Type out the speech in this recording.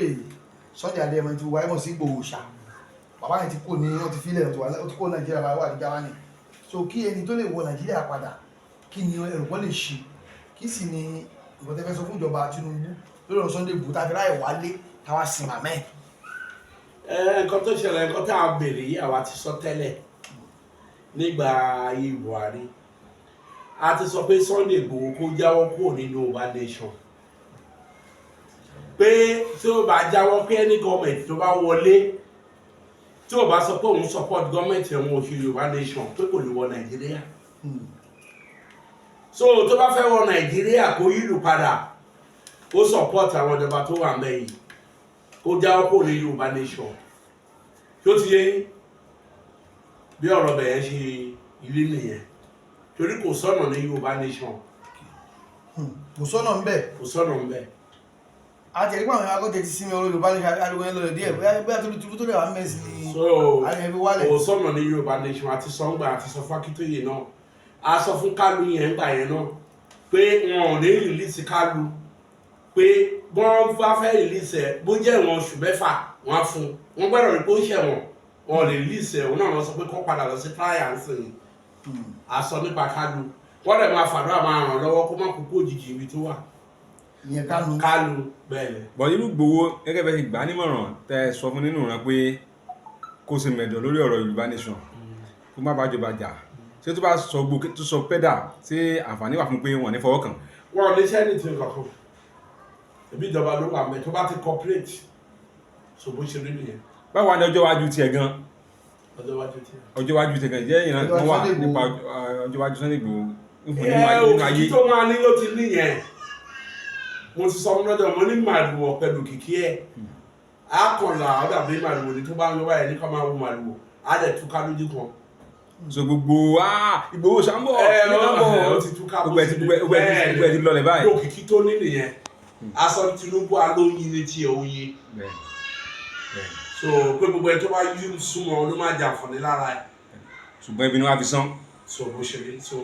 Olóyè Sunday Adéyẹmọ ti wáyé mọ̀ sí Ìgbòho ṣá. Bàbá yẹn ti kó ní, ó ti filẹ̀, ó ti kó Nàìjíríà báyìí, wà ní Jámánì. So kí ẹni tó lè wọ Nàìjíríà padà, kí ni ẹrù wọn lè ṣe? Kí sì ni nǹkan tẹ́ fẹ́ sọ fún ìjọba Tinubu lórí ọ̀rọ̀ Sunday Igboho tá a fi ráyè wálé táwa sin màmá ẹ̀? Ẹ, nǹkan tó ṣẹlẹ̀, nǹkan tá a béèrè yìí, àwa ti sọ tẹ́lẹ̀ nígbà ayé Buhari. A ti sọ pé Sunday Igboho kó jáwọ́ kúrò nínú Yorùbá nation, pé tí ó bá jáwọ́, pé any government tó bá wọlé, tí ó bá sọ pé òun support government ẹ̀wọ̀n òṣèlú Yorùbá nation, pé kò lè wọ Nàìjíríà. So tó bá fẹ́ wọ Nàìjíríà, kó yílù padà, kó support àwọn ìjọba tó wà mẹ́yìn, kó jáwọ́ kúrò ní Yorùbá nation. Tó ti yé yín? Bí ọ̀rọ̀ bẹ̀yẹn ṣe ilé nìyẹn, torí kò sọ̀nà ní Yorùbá nation. Kò sọ́nà ń bẹ̀. Kò sọ̀nà ń bẹ̀. Àti ẹ̀rí pé àwọn akọ́jẹ ti sinmi ọ̀rọ̀ Yorùbá ní ariwo yẹn lọlẹ̀ díẹ̀, bóyá torí Tinubu tó lè wà mẹ́sì ni So àwọn ẹbí wálẹ̀. Kò sọ̀nà ní Yorùbá nation. Àti sọ́ngbà, àti sọ fún Akíntóyè náà, a sọ fún Kálù yẹn ńgbà yẹn náà pé wọn ò ní release Kálù, pé wọ́n bá fẹ́ release ẹ̀, bó jẹ́ ìwọ̀n oṣù 6 wọ́n á fún un, wọ́n gbọ́dọ̀ rí pé ó ṣẹ̀wọ̀n, wọn ò lè release ẹ̀. Òun náà wọ́n sọ pé kó padà lọ sí trial ń sìn. A sọ nípa Kálù, wọ́n dẹ̀ máa fàdúrà máa ràn lọ́wọ́ kó má kú kú òjijì ibi tó wà. Ìyẹn Kánú. Kálù, bẹ́ẹ̀ ni. Bọ̀ irú Ìgbòho, gẹ́gẹ́ bẹ́ẹ̀ ti gbà á nímọ̀ràn tẹ́ ẹ sọ fún nínú ìran pé kó ṣe mẹ̀dọ̀ lórí ọ̀rọ̀ Yorùbá nation, kó má bàa jọba jà, ṣé tó bá sọ gbogbo tó sọ pẹ́dà, ṣé àǹfààní wà fún pé wọ́n ní fọwọ́ kàn? Wọn ò ní sẹ́ni tí kankan, ẹbí ìjọba ló wà mẹ́ tó bá ti cooperate. So bó ṣe rí nìyẹn. Báwo wá ní ọjọ́ iwájú tiẹ̀ gan? Ọjọ́ iwájú tí. Ọjọ́ iwájú tiẹ̀ gan jẹ́ ìran Ọjọ́ kan wà Sunday Igboho. nípa ọjọ́ iwájú Sunday Igboho nínú Ẹ ayé, nínú ayé. Òkìkí tó máa ní ló ti níyẹn. Mo ti sọ fún lọ́jọ́, mo ní màrìwò pẹ̀lú kìkì ẹ̀ á kàn là ó dàbí màrìwò ní tó bá ń lọ báyìí ní kọ́ máa wo màrìwò, á dẹ̀ túká lójú kan. So gbogbo Ìgbòho sàmbọ̀ Ẹ ní sàmbọ̀ ó ti túká. Gbogbo ẹ ti lọlẹ̀ báyìí. Òkìkí tó ní nìyẹn. Aṣọ Tinubu alóyin ní tiẹ̀ oyin. Bẹ́ẹ̀ bẹ́ẹ̀. So pé gbogbo ẹ tó bá yí súnmọ́ ló máa jàǹfààní lára ẹ̀. Ṣùgbọ́n ibi ni wọ́n á fi sán. So bó ṣe rí so.